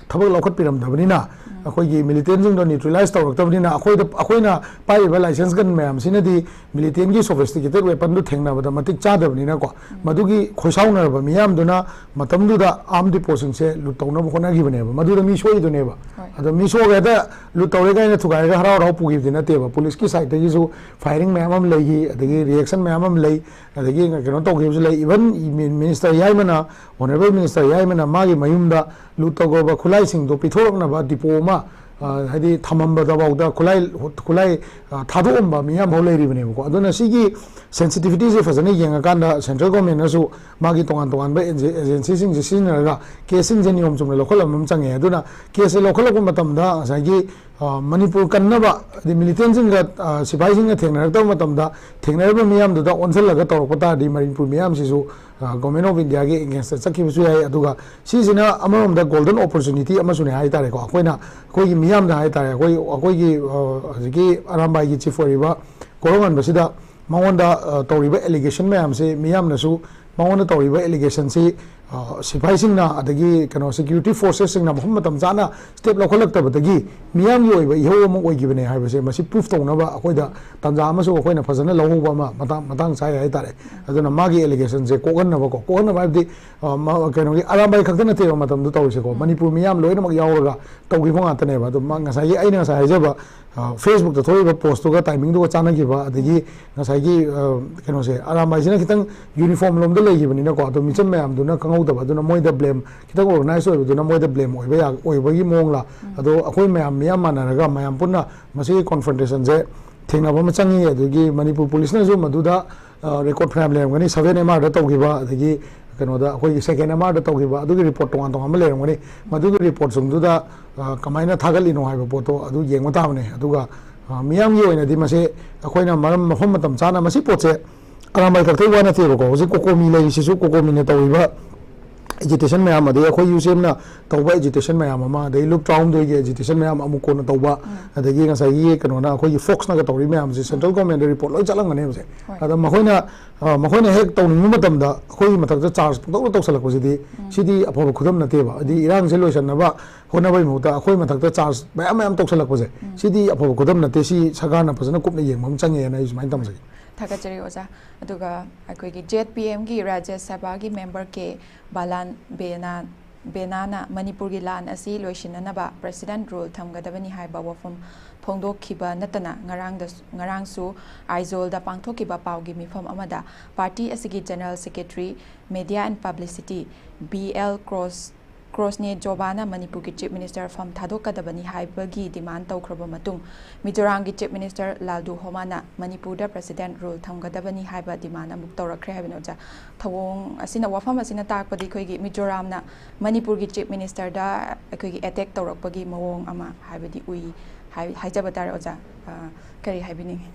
ꯊꯕꯛ ꯂꯧꯈꯠꯄꯤꯔꯝꯗꯕꯅꯤꯅ, ꯑꯩꯈꯣꯏꯒꯤ ꯃꯤꯂꯤꯇꯦꯟꯁꯤꯡꯗꯣ ꯅ꯭ꯌꯨꯇ꯭ꯔꯦꯂꯥꯏꯁ ꯇꯧꯔꯛꯇꯕꯅꯤꯅ, ꯑꯩꯈꯣꯏꯗ, ꯑꯩꯈꯣꯏꯅ ꯄꯥꯏꯔꯤꯕ ꯂꯥꯏꯁꯦꯟꯁ ꯒꯟ ꯃꯌꯥꯝꯁꯤꯅꯗꯤ ꯃꯤꯂꯤꯇꯦꯟꯒꯤ ꯁꯣꯐꯤꯁꯇꯤꯀꯦꯇꯦꯠ ꯋꯦꯄꯟꯗꯨ ꯊꯦꯡꯅꯕꯗ ꯃꯇꯤꯛ ꯆꯥꯗꯕꯅꯤꯅꯀꯣ, ꯃꯗꯨꯒꯤ ꯈꯣꯏꯁꯥꯎꯅꯔꯕ ꯃꯤꯌꯥꯝꯗꯨꯅ ꯃꯇꯝꯗꯨꯗ ꯑꯥꯔꯝ ꯗꯤꯄꯣꯁꯤꯡꯁꯦ ꯂꯨꯠ ꯇꯧꯅꯕ ꯍꯣꯠꯅꯈꯤꯕꯅꯦꯕ꯫ ꯃꯗꯨꯗ ꯃꯤ ꯁꯣꯛꯏꯗꯨꯅꯦꯕ꯫ ꯑꯗꯣ ꯃꯤ ꯁꯣꯛꯑꯒ ꯍꯦꯛꯇ ꯂꯨꯠ ꯇꯧꯔꯦ ꯀꯥꯏꯅ ꯊꯨꯒꯥꯏꯔꯒ ꯍꯔꯥꯎ ꯍꯔꯥꯎ ꯄꯨꯈꯤꯕꯗꯤ ꯅꯠꯇꯦꯕ꯫ ꯄꯨꯂꯤꯁꯀꯤ ꯁꯥꯏꯠꯇꯒꯤꯁꯨ ꯐꯥꯏꯔꯤꯡ ꯃꯌꯥꯝ ꯑꯃ ꯂꯩꯈꯤ, ꯑꯗꯒꯤ ꯔꯤꯌꯦꯛꯁꯟ ꯃꯌꯥꯝ ꯑꯃ ꯂꯩ, ꯑꯗꯒꯤ ꯀꯩꯅꯣ ꯇꯧꯈꯤꯕꯁꯨ ꯂꯩ꯫ ꯏꯚꯟ ꯃꯤ-, ꯃꯤꯅꯤꯁꯇꯔ ꯌꯥꯏꯃꯅ, ꯑꯣꯅꯔꯦꯕꯜ ꯃꯤꯅꯤꯁꯇꯔ ꯌꯥꯏꯃꯅ ꯃꯥꯒꯤ ꯃꯌꯨꯝꯗ ꯂꯨꯠ ꯇꯧꯈ꯭ꯔꯕ ꯈꯨꯠꯂꯥꯏꯁꯤꯡꯗꯣ ꯄꯤꯊꯣꯔꯛꯅꯕ ꯗꯤꯄꯣ ꯑꯃ, ꯑ, ꯍꯥꯏꯗꯤ ꯊꯝꯃꯝꯕꯗꯐꯥꯎꯗ ꯈꯨꯠꯂꯥꯏ, ꯈꯨꯠꯂꯥꯏ, ꯑ, ꯊꯥꯗꯣꯛꯑꯝꯕ ꯃꯤꯌꯥꯝꯐꯥꯎ ꯂꯩꯔꯤꯕꯅꯦꯕꯀꯣ꯫ ꯑꯗꯨꯅ ꯁꯤꯒꯤ ꯁꯦꯟꯁꯤꯇꯤꯚꯤꯇꯤꯁꯦ ꯐꯖꯅ ꯌꯦꯡꯉꯀꯥꯟꯗ ꯁꯦꯟꯇ꯭ꯔꯦꯜ ꯒꯣꯔꯃꯦꯟꯅꯁꯨ ꯃꯥꯒꯤ ꯇꯣꯉꯥꯟ ꯇꯣꯉꯥꯟꯕ ꯑꯦꯖꯦ-, ꯑꯦꯖꯦꯟꯁꯤꯁꯤꯡꯁꯦ ꯁꯤꯖꯤꯟꯅꯔꯒ ꯀꯦꯁꯁꯤꯡꯁꯦ ꯅꯤꯌꯣꯝ ꯆꯨꯝꯅ ꯂꯧꯈꯠꯂꯝꯕ ꯑꯃ ꯆꯪꯉꯦ꯫ ꯑꯗꯨꯅ ꯀꯦꯁꯁꯦ ꯂꯧꯈꯠꯂꯛꯄ ꯃꯇꯝꯗ ꯉꯁꯥꯏꯒꯤ, ꯑ, ꯃꯅꯤꯄꯨꯔ ꯀꯟꯅꯕ, ꯍꯥꯏꯗꯤ ꯃꯤꯂꯤꯇꯦꯟꯁꯤꯡꯒ, ꯑ, ꯁꯤꯐꯥꯏꯁꯤꯡꯒ ꯊꯦꯡꯅꯔꯛꯇꯕ ꯃꯇꯝꯗ ꯊꯦꯡꯅꯔꯤꯕ ꯃꯤꯌꯥꯝꯗꯨꯗ ꯑꯣꯟꯁꯤꯜꯂꯒ ꯇꯧꯔꯛꯄ ꯇꯥꯔꯗꯤ ꯃꯅꯤꯄꯨꯔ ꯃꯤꯌꯥꯝꯁꯤꯁꯨ, ꯑ, ꯒꯣꯔꯃꯦꯟ ꯑꯣꯐ ꯏꯟꯗꯤꯌꯥꯒꯤ ꯑꯦꯒꯦꯟꯁꯇ ꯆꯠꯈꯤꯕꯁꯨ ꯌꯥꯏ꯫ ꯑꯗꯨꯒ ꯁꯤꯁꯤꯅ ꯑꯃꯔꯣꯝꯗ ꯒꯣꯜꯗꯟ ꯑꯣꯄꯣꯔꯆꯨꯅꯤꯇꯤ ꯑꯃꯁꯨꯅꯦ ꯍꯥꯏ ꯇꯥꯔꯦꯀꯣ꯫ ꯑꯩꯈꯣꯏꯅ, ꯑꯩꯈꯣꯏꯒꯤ ꯃꯤꯌꯥꯝꯗ ꯍꯥꯏ ꯇꯥꯔꯦ, ꯑꯩꯈꯣꯏ, ꯑꯩꯈꯣꯏꯒꯤ, ꯑ, ꯍꯧꯖꯤꯛꯀꯤ ꯑꯔꯥꯝꯕꯥꯏꯒꯤ ꯆꯤꯐ ꯑꯣꯏꯔꯤꯕ ꯀꯣꯔꯧꯉꯥꯟꯕꯁꯤꯗ ꯃꯉꯣꯟꯗ ꯑ, ꯇꯧꯔꯤꯕ allegation ꯃꯌꯥꯝꯁꯤ, ꯃꯤꯌꯥꯝꯅꯁꯨ ꯃꯉꯣꯟꯗ ꯇꯧꯔꯤꯕ allegation ꯁꯤ, ꯑ, ꯁꯤꯐꯥꯏꯁꯤꯡꯅ ꯑꯗꯒꯤ ꯀꯩꯅꯣ security forces ꯁꯤꯡꯅ ꯃꯐꯝ ꯃꯇꯝ ꯆꯥꯅ step ꯂꯧꯈꯠꯂꯛꯇꯕꯗꯒꯤ ꯃꯤꯌꯥꯝꯒꯤ ꯑꯣꯏꯕ ꯏꯍꯧ ꯑꯃ ꯑꯣꯏꯈꯤꯕꯅꯦ ꯍꯥꯏꯕꯁꯦ ꯃꯁꯤ proof ꯇꯧꯅꯕ ꯑꯩꯈꯣꯏꯗ ꯇꯥꯟꯖꯥ ꯑꯃꯁꯨ ꯑꯩꯈꯣꯏꯅ ꯐꯖꯅ ꯂꯧꯍꯧꯕ ꯑꯃ ꯃꯇꯥꯡ ꯃꯇꯥꯡ ꯆꯥꯏ ꯍꯥꯏꯇꯥꯔꯦ꯫ ꯑꯗꯨꯅ ꯃꯥꯒꯤ allegation ꯁꯦ ꯀꯣꯛꯍꯟꯅꯕꯀꯣ, ꯀꯣꯛꯍꯟꯅꯕ ꯍꯥꯏꯕꯗꯤ, ꯑ, ꯃ-, ꯀꯩꯅꯣꯒꯤ ꯑꯔꯥꯝꯕꯥꯏ ꯈꯛꯇ ꯅꯠꯇꯦꯕ ꯃꯇꯝꯗꯨ ꯇꯧꯔꯤꯁꯦꯀꯣ, ꯃꯅꯤꯄꯨꯔ ꯃꯤꯌꯥꯝ ꯂꯣꯏꯅꯃꯛ ꯌꯥꯎꯔꯒ ꯇꯧꯈꯤꯕ ꯉꯥꯛꯇꯅꯦꯕ꯫ ꯑꯗꯣ ꯃꯥ ꯉꯁꯥꯏꯒꯤ ꯑꯩꯅ ꯉꯁꯥꯏ ꯍꯥꯏꯖꯕ, ꯑ, Facebook ꯇ ꯊꯣꯛꯏꯕ post ꯇꯨꯒ timing ꯗꯨꯒ ꯆꯥꯟꯅꯈꯤꯕ, ꯑꯗꯒꯤ ꯉꯁꯥꯏꯒꯤ, ꯑ, ꯀꯩꯅꯣꯁꯦ, ꯑꯔꯥꯝꯕꯥꯏꯁꯤꯅ ꯈꯤꯇꯪ uniform ꯂꯣꯝꯗ ꯂꯩꯈꯤꯕꯅꯤꯅꯀꯣ, ꯑꯗꯣ ꯃꯤꯆꯝ ꯃꯌꯥꯝꯗꯨꯅ ꯈꯪꯍꯧꯗꯕ, ꯑꯗꯨꯅ ꯃꯣꯏꯗ blame, ꯈꯤꯇꯪ organize ꯑꯣꯏꯕꯗꯨꯅ ꯃꯣꯏꯗ blame ꯑꯣꯏꯕ ꯌꯥ-, ꯑꯣꯏꯕꯒꯤ ꯃꯑꯣꯡꯂ, ꯑꯗꯣ ꯑꯩꯈꯣꯏ ꯃꯌꯥꯝ ꯃꯤꯌꯥꯝ ꯃꯥꯟꯅꯔꯒ ꯃꯌꯥꯝ ꯄꯨꯟꯅ ꯃꯁꯤꯒꯤ confrontation ꯁꯦ ꯊꯦꯡꯅꯕ ꯑꯃ ꯆꯪꯉꯤ꯫ ꯑꯗꯨꯒꯤ ꯃꯅꯤꯄꯨꯔ ꯄꯨꯂꯤꯁꯅꯁꯨ ꯃꯗꯨꯗ, ꯑ, record ꯐꯅꯌꯥꯝ ꯂꯩꯔꯝꯒꯅꯤ, seven M R ꯗ ꯇꯧꯈꯤꯕ, ꯑꯗꯒꯤ ꯀꯩꯅꯣꯗ ꯑꯩꯈꯣꯏꯒꯤ second M R ꯗ ꯇꯧꯈꯤꯕ, ꯑꯗꯨꯒꯤ report ꯇꯣꯉꯥꯟ ꯇꯣꯉꯥꯟꯕ ꯂꯩꯔꯝꯒꯅꯤ꯫ ꯃꯗꯨꯒꯤ report ꯁꯤꯡꯗꯨꯗ, ꯑ, ꯀꯃꯥꯏꯅ ꯊꯥꯒꯠꯂꯤꯅꯣ ꯍꯥꯏꯕ ꯄꯣꯠꯇꯣ ꯑꯗꯨ ꯌꯦꯡꯕ ꯇꯥꯕꯅꯦ꯫ ꯑꯗꯨꯒ, ꯑ, ꯃꯤꯌꯥꯝꯒꯤ ꯑꯣꯏꯅꯗꯤ ꯃꯁꯤ ꯑꯩꯈꯣꯏꯅ ꯃꯔꯝ, ꯃꯐꯝ ꯃꯇꯝ ꯆꯥꯅ ꯃꯁꯤ ꯄꯣꯠꯁꯦ ꯑꯔꯥꯝꯕꯥꯏ ꯈꯛꯇꯒꯤ ꯋꯥ ꯅꯠꯇꯦꯕꯀꯣ꯫ ꯍꯧꯖꯤꯛ COCOMI ꯂꯩꯔꯤꯁꯤꯁꯨ, COCOMI ꯅ ꯇꯧꯔꯤꯕ agitation ꯃꯌꯥꯝ, ꯑꯗꯩ ꯑꯩꯈꯣꯏ UCM ꯅ ꯇꯧꯕ agitation ꯃꯌꯥꯝ ꯑꯃ, ꯑꯗꯩ ꯂꯨꯞ ꯇꯔꯥꯍꯨꯝꯗꯣꯏꯒꯤ agitation ꯃꯌꯥꯝ ꯑꯃꯨꯛ ꯀꯣꯟꯅ ꯇꯧꯕ, ꯑꯗꯒꯤ ꯉꯁꯥꯏꯒꯤ ꯀꯩꯅꯣꯅ, ꯑꯩꯈꯣꯏꯒꯤ ꯐꯣꯛꯁꯅꯒ ꯇꯧꯔꯤ ꯃꯌꯥꯝꯁꯦ central government ꯗ report ꯂꯣꯏ ꯆꯠꯂꯝꯒꯅꯦꯕꯁꯦ꯫ ꯍꯣꯏ꯫ ꯑꯗ ꯃꯈꯣꯏꯅ, ꯑ, ꯃꯈꯣꯏꯅ ꯍꯦꯛ ꯇꯧꯅꯤꯡꯕ ꯃꯇꯝꯗ ꯑꯩꯈꯣꯏꯒꯤ ꯃꯊꯛꯇ charge ꯄꯪꯇꯧꯗ ꯇꯧꯁꯜꯂꯛꯄꯁꯤꯗꯤ, ꯁꯤꯗꯤ ꯑꯐꯕ ꯈꯨꯗꯝ ꯅꯠꯇꯦꯕ꯫ ꯍꯥꯏꯗꯤ ꯏꯔꯥꯡꯁꯦ ꯂꯣꯏꯁꯟꯅꯕ ꯍꯣꯠꯅꯕꯒꯤ ꯃꯍꯨꯠꯇ ꯑꯩꯈꯣꯏ ꯃꯊꯛꯇ charge ꯃꯌꯥꯝ ꯃꯌꯥꯝ ꯇꯧꯁꯜꯂꯛꯄꯁꯦ, ꯁꯤꯗꯤ ꯑꯐꯕ ꯈꯨꯗꯝ ꯅꯠꯇꯦ꯫ ꯁꯤ ꯁꯔꯀꯥꯔꯅ ꯐꯖꯅ ꯀꯨꯞꯅ ꯌꯦꯡꯕ ꯑꯃ ꯆꯪꯉꯦꯅ ꯑꯩ ꯁꯨꯃꯥꯏꯅ ꯊꯝꯖꯒꯦ꯫ ꯊꯥꯒꯠꯆꯔꯤ ꯑꯣꯖꯥ꯫ ꯑꯗꯨꯒ ꯑꯩꯈꯣꯏꯒꯤ ZPM ꯒꯤ ꯔꯥꯖ꯭ꯌ ꯁꯚꯥꯒꯤ member ꯀꯦ ꯕꯥꯂꯥꯟ ꯕꯦꯅꯥ-, ꯕꯦꯅꯥꯅ ꯃꯅꯤꯄꯨꯔꯒꯤ ꯂꯥꯟ ꯑꯁꯤ ꯂꯣꯏꯁꯤꯟꯅꯅꯕ President rule ꯊꯝꯒꯗꯕꯅꯤ ꯍꯥꯏꯕ ꯋꯥꯐꯝ ꯐꯣꯡꯗꯣꯛꯈꯤꯕ ꯅꯠꯇꯅ ꯉꯔꯥꯡꯗ-, ꯉꯔꯥꯡꯁꯨ ꯑꯥꯏꯖꯣꯜꯗ ꯄꯥꯡꯊꯣꯛꯈꯤꯕ ꯄꯥꯎꯒꯤ ꯃꯤꯐꯝ ꯑꯃꯗ party ꯑꯁꯤꯒꯤ General Secretary, Media and Publicity B L cross-, ꯀ꯭ꯔꯣꯁꯅꯦ ꯖꯣꯕꯥꯅ ꯃꯅꯤꯄꯨꯔꯒꯤ Chief Minister ꯐꯝ ꯊꯥꯗꯣꯛꯀꯗꯕꯅꯤ ꯍꯥꯏꯕꯒꯤ demand ꯇꯧꯈ꯭ꯔꯕ ꯃꯇꯨꯡ, ꯃꯤꯖꯣꯔꯥꯝꯒꯤ Chief Minister ꯂꯥꯜꯗꯨ ꯍꯣꯃꯥꯅ ꯃꯅꯤꯄꯨꯔꯗ President rule ꯊꯝꯒꯗꯕꯅꯤ ꯍꯥꯏꯕ demand ꯑꯃꯨꯛ ꯇꯧꯔꯛꯈ꯭ꯔꯦ ꯍꯥꯏꯕꯅꯤ ꯑꯣꯖꯥ꯫ ꯊꯧꯑꯣꯡ ꯑꯁꯤꯅ, ꯋꯥꯐꯝ ꯑꯁꯤꯅ ꯇꯥꯛꯄꯗꯤ ꯑꯩꯈꯣꯏꯒꯤ ꯃꯤꯖꯣꯔꯥꯝꯅ ꯃꯅꯤꯄꯨꯔꯒꯤ Chief Minister ꯗ ꯑꯩꯈꯣꯏꯒꯤ attack ꯇꯧꯔꯛꯄꯒꯤ ꯃꯑꯣꯡ ꯑꯃ ꯍꯥꯏꯕꯗꯤ ꯎꯏ ꯍꯥꯏ-, ꯍꯥꯏꯖꯕ ꯇꯥꯔꯦ ꯑꯣꯖꯥ꯫ ꯑ, ꯀꯔꯤ ꯍꯥꯏꯕꯤꯅꯤꯡꯉꯤ?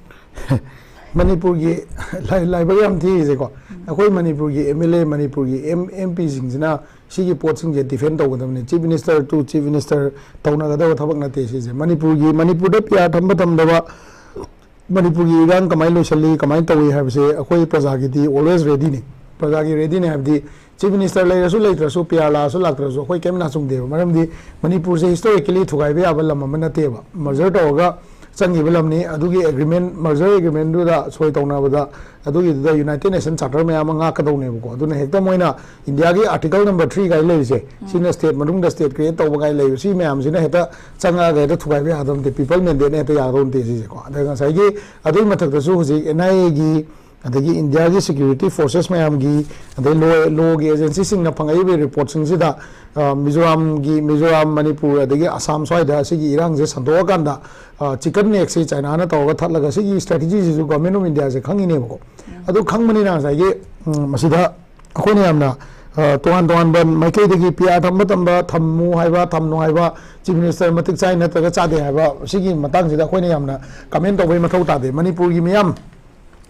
ꯃꯅꯤꯄꯨꯔꯒꯤ ꯂꯥꯏ-, ꯂꯥꯏꯕꯛ ꯌꯥꯝ ꯊꯤꯔꯤꯁꯦꯀꯣ, ꯑꯩꯈꯣꯏ ꯃꯅꯤꯄꯨꯔꯒꯤ MLA, ꯃꯅꯤꯄꯨꯔꯒꯤ M-, MP ꯁꯤꯡꯁꯤꯅ ꯁꯤꯒꯤ ꯄꯣꯠꯁꯤꯡꯁꯦ defend ꯇꯧꯒꯗꯕꯅꯤ꯫ Chief Minister to Chief Minister ꯇꯧꯅꯒꯗꯕ ꯊꯕꯛ ꯅꯠꯇꯦ ꯁꯤꯁꯦ꯫ ꯃꯅꯤꯄꯨꯔꯒꯤ, ꯃꯅꯤꯄꯨꯔꯗ PR ꯊꯝꯕ ꯊꯝꯗꯕ, ꯃꯅꯤꯄꯨꯔꯒꯤ ꯏꯔꯥꯡ ꯀꯃꯥꯏꯅ ꯂꯣꯏꯁꯤꯜꯂꯤ, ꯀꯃꯥꯏꯅ ꯇꯧꯏ ꯍꯥꯏꯕꯁꯦ ꯑꯩꯈꯣꯏ ꯄ꯭ꯔꯖꯥꯒꯤꯗꯤ always readyꯅꯤ꯫ ꯄ꯭ꯔꯖꯥꯒꯤ readyꯅꯤ ꯍꯥꯏꯕꯗꯤ chief minister ꯂꯩꯔꯁꯨ ꯂꯩꯇ꯭ꯔꯁꯨ, P R ꯂꯥꯛꯑꯁꯨ ꯂꯥꯛꯇ꯭ꯔꯁꯨ ꯑꯩꯈꯣꯏ ꯀꯩꯝ ꯅꯥꯆꯨꯡꯗꯦꯕ꯫ ꯃꯔꯝꯗꯤ ꯃꯅꯤꯄꯨꯔꯁꯦ historically ꯊꯨꯒꯥꯏꯕ ꯌꯥꯕ ꯂꯝ ꯑꯃ ꯅꯠꯇꯦꯕ꯫ Merger ꯇꯧꯔꯒ ꯆꯪꯈꯤꯕ ꯂꯝꯅꯤ꯫ ꯑꯗꯨꯒꯤ agreement, merger agreementꯗꯨꯗ ꯁꯣꯏ ꯇꯧꯅꯕꯗ ꯑꯗꯨꯒꯤꯗꯨꯗ United Nation Charter ꯃꯌꯥꯝ ꯑꯃ ꯉꯥꯛꯀꯗꯧꯅꯦꯕꯀꯣ꯫ ꯑꯗꯨꯅ ꯍꯦꯛꯇ ꯃꯣꯏꯅ ꯏꯟꯗꯤꯌꯥꯒꯤ Article number three ꯀꯥꯏ ꯂꯩꯔꯤꯁꯦ, ꯁꯤꯅ state ꯃꯅꯨꯡꯗ state create ꯇꯧꯕ ꯀꯥꯏ ꯂꯩꯕ, ꯁꯤ ꯃꯌꯥꯝꯁꯤꯅ ꯍꯦꯛꯇ ꯆꯪꯉꯛꯑꯒ ꯍꯦꯛꯇ ꯊꯨꯒꯥꯏꯕ ꯌꯥꯒꯗꯧ ꯅꯠꯇꯦ, people mandateꯅ ꯍꯦꯛꯇ ꯌꯥꯒꯗꯧ ꯅꯠꯇꯦ ꯁꯤꯁꯦꯀꯣ꯫ ꯑꯗ ꯉꯁꯥꯏꯒꯤ ꯑꯗꯨꯒꯤ ꯃꯊꯛꯇꯁꯨ ꯍꯧꯖꯤꯛ N I Aꯒꯤ, ꯑꯗꯒꯤ ꯏꯟꯗꯤꯌꯥꯒꯤ security forces ꯃꯌꯥꯝꯒꯤ, ꯑꯗꯩ law, lawꯒꯤ agencyꯁꯤꯡꯅ ꯐꯪꯉꯛꯏꯕ reportꯁꯤꯡꯁꯤꯗ, ꯑ, ꯃꯤꯖꯣꯔꯥꯝꯒꯤ, ꯃꯤꯖꯣꯔꯥꯝ, ꯃꯅꯤꯄꯨꯔ, ꯑꯗꯒꯤ ꯑꯁꯥꯝ ꯁ꯭ꯋꯥꯏꯗ ꯁꯤꯒꯤ ꯏꯔꯥꯡꯁꯦ ꯁꯟꯗꯣꯛꯑꯀꯥꯟꯗ, ꯑ, chicken neckꯁꯤ Chinaꯅ ꯇꯧꯔꯒ ꯊꯠꯂꯒ, ꯁꯤꯒꯤ strategyꯁꯤꯁꯨ Government of Indiaꯁꯦ ꯈꯪꯉꯤꯅꯦꯕꯀꯣ꯫ ꯑꯗꯨ ꯈꯪꯕꯅꯤꯅ ꯉꯁꯥꯏꯒꯤ, ꯎꯝ, ꯃꯁꯤꯗ ꯑꯩꯈꯣꯏꯅ ꯌꯥꯝꯅ, ꯑ, ꯇꯣꯉꯥꯟ ꯇꯣꯉꯥꯟꯕ ꯃꯥꯏꯀꯩꯗꯒꯤ P R ꯊꯝꯕ ꯃꯇꯝꯗ ꯊꯝꯃꯨ ꯍꯥꯏꯕ, ꯊꯝꯅꯨ ꯍꯥꯏꯕ, chief minister ꯃꯇꯤꯛ ꯆꯥꯏ ꯅꯠꯇ꯭ꯔꯒ ꯆꯥꯗꯦ ꯍꯥꯏꯕ, ꯁꯤꯒꯤ ꯃꯇꯥꯡꯁꯤꯗ ꯑꯩꯈꯣꯏꯅ ꯌꯥꯝꯅ comment ꯇꯧꯕꯩ ꯃꯊꯧ ꯇꯥꯗꯦ꯫ ꯃꯅꯤꯄꯨꯔꯒꯤ ꯃꯤꯌꯥꯝ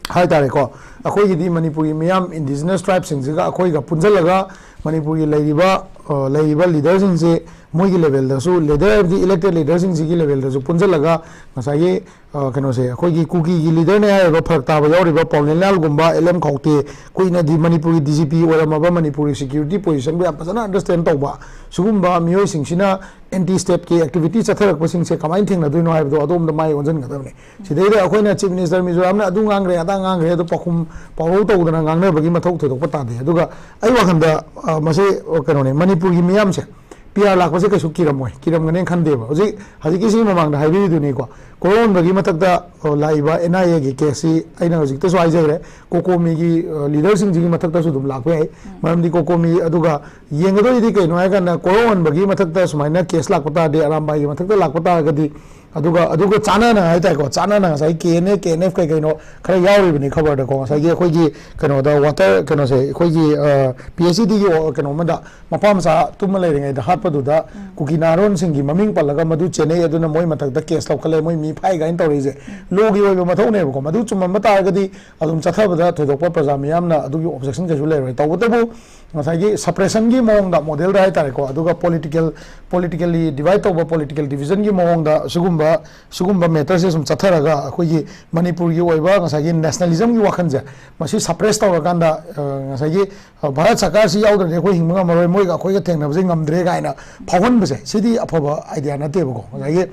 ꯍꯥꯏꯇꯥꯔꯦꯀꯣ, ꯑꯩꯈꯣꯏꯒꯤꯗꯤ ꯃꯅꯤꯄꯨꯔꯒꯤ ꯃꯤꯌꯥꯝ indigenous tribeꯁꯤꯡꯁꯤꯒ ꯑꯩꯈꯣꯏꯒ ꯄꯨꯟꯁꯤꯜꯂꯒ ꯃꯅꯤꯄꯨꯔꯒꯤ ꯂꯩꯔꯤꯕ, ꯑ, ꯂꯩꯔꯤꯕ leaderꯁꯤꯡꯁꯦ ꯃꯣꯏꯒꯤ levelꯗꯁꯨ, leader ꯍꯥꯏꯕꯗꯤ elected leaderꯁꯤꯡꯁꯤꯒꯤ levelꯗꯁꯨ ꯄꯨꯟꯁꯤꯜꯂꯒ ꯉꯁꯥꯏꯒꯤ, ꯑ, ꯀꯩꯅꯣꯁꯦ, ꯑꯩꯈꯣꯏꯒꯤ ꯀꯨꯀꯤꯒꯤ leaderꯅꯦ ꯍꯥꯏꯔꯤꯕ ꯐꯔꯛ ꯇꯥꯕ ꯌꯥꯎꯔꯤꯕ ꯄꯥꯎꯅꯦꯟꯂꯥꯜꯒꯨꯝꯕ, L M ꯈꯧꯇꯦ, ꯀꯨꯏꯅꯗꯤ ꯃꯅꯤꯄꯨꯔꯒꯤ D G P ꯑꯣꯏꯔꯝꯃꯕ, ꯃꯅꯤꯄꯨꯔꯒꯤ security positionꯕꯨ ꯌꯥꯝ ꯐꯖꯅ understand ꯇꯧꯕ ꯁꯤꯒꯨꯝꯕ ꯃꯤꯑꯣꯏꯁꯤꯡꯁꯤꯅ anti stateꯀꯤ activity ꯆꯠꯊꯔꯛꯄꯁꯤꯡꯁꯦ ꯀꯃꯥꯏꯅ ꯊꯦꯡꯅꯗꯣꯏꯅꯣ ꯍꯥꯏꯕꯗꯣ ꯑꯗꯣꯝꯗ ꯃꯥꯏ ꯑꯣꯟꯁꯤꯟꯒꯗꯕꯅꯤ꯫ ꯁꯤꯗꯩꯗ ꯑꯩꯈꯣꯏꯅ chief minister ꯃꯤꯖꯣꯔꯥꯝꯅ ꯑꯗꯨ ꯉꯥꯡꯈ꯭ꯔꯦ, ꯑꯗꯥ ꯉꯥꯡꯈ꯭ꯔꯦ, ꯑꯗꯨ ꯄꯥꯎꯈꯨꯝ ꯄꯥꯎꯔꯧ ꯇꯧꯗꯅ ꯉꯥꯡꯅꯕꯒꯤ ꯃꯊꯧ ꯊꯣꯏꯗꯣꯛꯄ ꯇꯥꯗꯦ꯫ ꯑꯗꯨꯒ ꯑꯩ ꯋꯥꯈꯜꯗ, ꯑ, ꯃꯁꯤ, ꯑ, ꯀꯩꯅꯣꯅꯦ, ꯃꯅꯤꯄꯨꯔꯒꯤ ꯃꯤꯌꯥꯝꯁꯦ P R ꯂꯥꯛꯄꯁꯦ ꯀꯩꯁꯨ ꯀꯤꯔꯝꯃꯣꯏ, ꯀꯤꯔꯝꯒꯅꯦꯅ ꯈꯟꯗꯦꯕ꯫ ꯍꯧꯖꯤꯛ, ꯍꯧꯖꯤꯛꯀꯤ ꯁꯤꯒꯤ ꯃꯃꯥꯡꯗ ꯍꯥꯏꯕꯤꯔꯤꯗꯨꯅꯤꯀꯣ, ꯀꯣꯔꯧꯍꯟꯕꯒꯤ ꯃꯊꯛꯇ, ꯑ, ꯂꯥꯛꯏꯕ N I Aꯒꯤ caseꯁꯤ ꯑꯩꯅ ꯍꯧꯖꯤꯛꯇꯁꯨ ꯍꯥꯏꯖꯈ꯭ꯔꯦ, ꯀꯣꯀꯣꯃꯤꯒꯤ, ꯑ, leaderꯁꯤꯡꯁꯤꯒꯤ ꯃꯊꯛꯇꯁꯨ ꯑꯗꯨꯝ ꯂꯥꯛꯄ ꯌꯥꯏ꯫ ꯃꯔꯝꯗꯤ ꯀꯣꯀꯣꯃꯤ, ꯑꯗꯨꯒ ꯌꯦꯡꯒꯗꯣꯏꯗꯤ ꯀꯩꯅꯣ ꯍꯥꯏ ꯀꯥꯟꯗ, ꯀꯣꯔꯧꯍꯟꯕꯒꯤ ꯃꯊꯛꯇ ꯁꯨꯃꯥꯏꯅ case ꯂꯥꯛꯄ ꯇꯥꯔꯗꯤ, ꯑꯔꯥꯝꯕꯥꯏꯒꯤ ꯃꯊꯛꯇ ꯂꯥꯛꯄ ꯇꯥꯔꯒꯗꯤ, ꯑꯗꯨꯒ, ꯑꯗꯨꯒ ꯆꯥꯟꯅꯅ ꯍꯥꯏꯇꯥꯔꯦꯀꯣ, ꯆꯥꯟꯅꯅ ꯉꯁꯥꯏ K N A, K N F ꯀꯩ ꯀꯩꯅꯣ ꯈꯔ ꯌꯥꯎꯔꯤꯕꯅꯤ ꯈꯕꯔꯗꯀꯣ꯫ ꯉꯁꯥꯏꯒꯤ ꯑꯩꯈꯣꯏꯒꯤ ꯀꯩꯅꯣꯗ water, ꯀꯩꯅꯣꯁꯦ, ꯑꯩꯈꯣꯏꯒꯤ, ꯑ, P H E Dꯒꯤ ꯀꯩꯅꯣ ꯑꯃꯗ ꯃꯄꯥ ꯃꯆꯥ ꯇꯨꯝꯃ ꯂꯩꯔꯤꯉꯩꯗ ꯍꯥꯠꯄꯗꯨꯗ ꯀꯨꯀꯤ ꯅꯍꯥꯔꯣꯟꯁꯤꯡꯒꯤ ꯃꯃꯤꯡ ꯄꯜꯂꯒ ꯃꯗꯨ ꯆꯦꯟꯅꯩ, ꯑꯗꯨꯅ ꯃꯣꯏ ꯃꯊꯛꯇ case ꯂꯧꯈꯠꯂꯦ, ꯃꯣꯏ ꯃꯤ ꯐꯥꯏ ꯀꯥꯏꯅ ꯇꯧꯔꯛꯏꯁꯦ lawꯒꯤ ꯑꯣꯏꯕ ꯃꯊꯧꯅꯦꯕꯀꯣ꯫ ꯃꯗꯨ ꯆꯨꯝꯃꯝꯕ ꯇꯥꯔꯒꯗꯤ ꯑꯗꯨꯝ ꯆꯠꯊꯕꯗ ꯊꯣꯏꯗꯣꯛꯄ ꯄ꯭ꯔꯖꯥ ꯃꯤꯌꯥꯝꯅ ꯑꯗꯨꯒꯤ objection ꯀꯩꯁꯨ ꯂꯩꯔꯣꯏ꯫ ꯇꯧꯕꯇꯕꯨ ꯉꯁꯥꯏꯒꯤ suppressionꯒꯤ ꯃꯑꯣꯡꯗ modelꯗ ꯍꯥꯏꯇꯥꯔꯦꯀꯣ, ꯑꯗꯨꯒ political, politically divide ꯇꯧꯕ, political divisionꯒꯤ ꯃꯑꯣꯡꯗ ꯁꯤꯒꯨꯝꯕ ꯁꯤꯒꯨꯝꯕ ꯃꯦꯇꯔꯁꯦ ꯁꯨꯝ ꯆꯠꯊꯔꯒ ꯑꯩꯈꯣꯏꯒꯤ ꯃꯅꯤꯄꯨꯔꯒꯤ ꯑꯣꯏꯕ ꯉꯁꯥꯏꯒꯤ ꯅꯦꯁꯅꯦꯂꯤꯖꯝꯒꯤ ꯋꯥꯈꯜꯁꯦ ꯃꯁꯤ ꯁꯄ꯭ꯔꯦꯁ ꯇꯧꯔꯀꯥꯟꯗ, ꯑ, ꯉꯁꯥꯏꯒꯤ, ꯑ, ꯚꯥꯔꯠ ꯁꯔꯀꯥꯔꯁꯤ ꯌꯥꯎꯗ꯭ꯔꯗꯤ ꯑꯩꯈꯣꯏ ꯍꯤꯡꯕ ꯉꯝꯃꯔꯣꯏ, ꯃꯣꯏꯒ ꯑꯩꯈꯣꯏꯒ ꯊꯦꯡꯅꯕꯁꯦ ꯉꯝꯗ꯭ꯔꯦ ꯀꯥꯏꯅ ꯐꯥꯎꯍꯟꯕꯁꯦ, ꯁꯤꯗꯤ ꯑꯐꯕ ꯑꯥꯏꯗꯤꯌꯥ ꯅꯠꯇꯦꯕꯀꯣ꯫ ꯉꯁꯥꯏꯒꯤ,